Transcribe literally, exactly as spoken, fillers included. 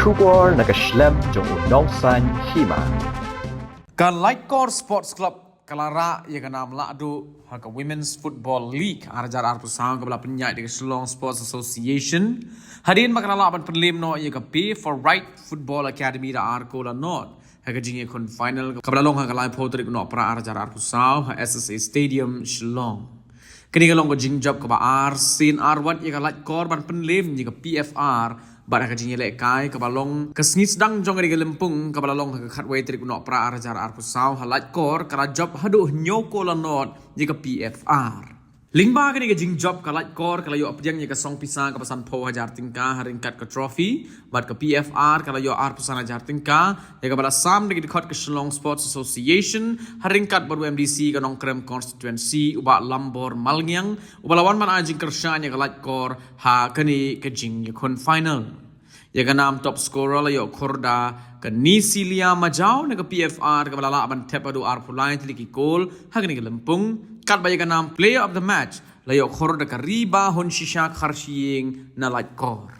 Khubor na ka shlem jong u nongsaiñ hima. Ka Laitkor Sports Club ka la rah ïa ka nam lahduh ha ka Women's Football League ar hajar arphew saw kaba la pynïaid da ka Shillong Sports Association. Hadien ba ka la lah ban pynlem noh ïa ka Pay for Right Football Academy da ar kol la nod ha ka jingïakhun final kaba la long ha ka laiphew tarik u Nohprah ar hajar arphew saw ha S S A Stadium, Shillong. Kane ka long ka jingjop kaba ar sien ar wat ïa ka Laitkor ban pynlem ïa ka P F R bad ha ka jingïalehkai kaba long ka sngi sdang jong kane ka lympung kaba la long ha ka khatwei tarik u Nohprah ar hajar arphew saw ha Laitkor ka la jop haduh hynñiew kol la nod ïa ka P F R. Lyngba kane ka jingjop ka Laitkor ka la ïoh pdiang ïa ka song pisa kaba sanphew hajar tyngka ha ryngkat ka trophy bad ka P F R ka la ïoh arphew san hajar tyngka ïa kaba la sam da ki dkhot ka Shillong Sports Association ha ryngkat bad u M D C ka Nongkrem Constituency u Bah Lambor Malngiang uba la wan ban ai jingkyrshan ïa ka Laitkor ha kane ka jingïakhun final. Ïa ka nam top scorer la ïoh khur da ka Nisilia Majau na ka P F R kaba la lah ban thep haduh arphew lai tylli ki kol ha kane ka lympung, katba ïa ka nam player of the match la ïoh khur da ka Riba Hunshisha Kharshiing na Laitkor.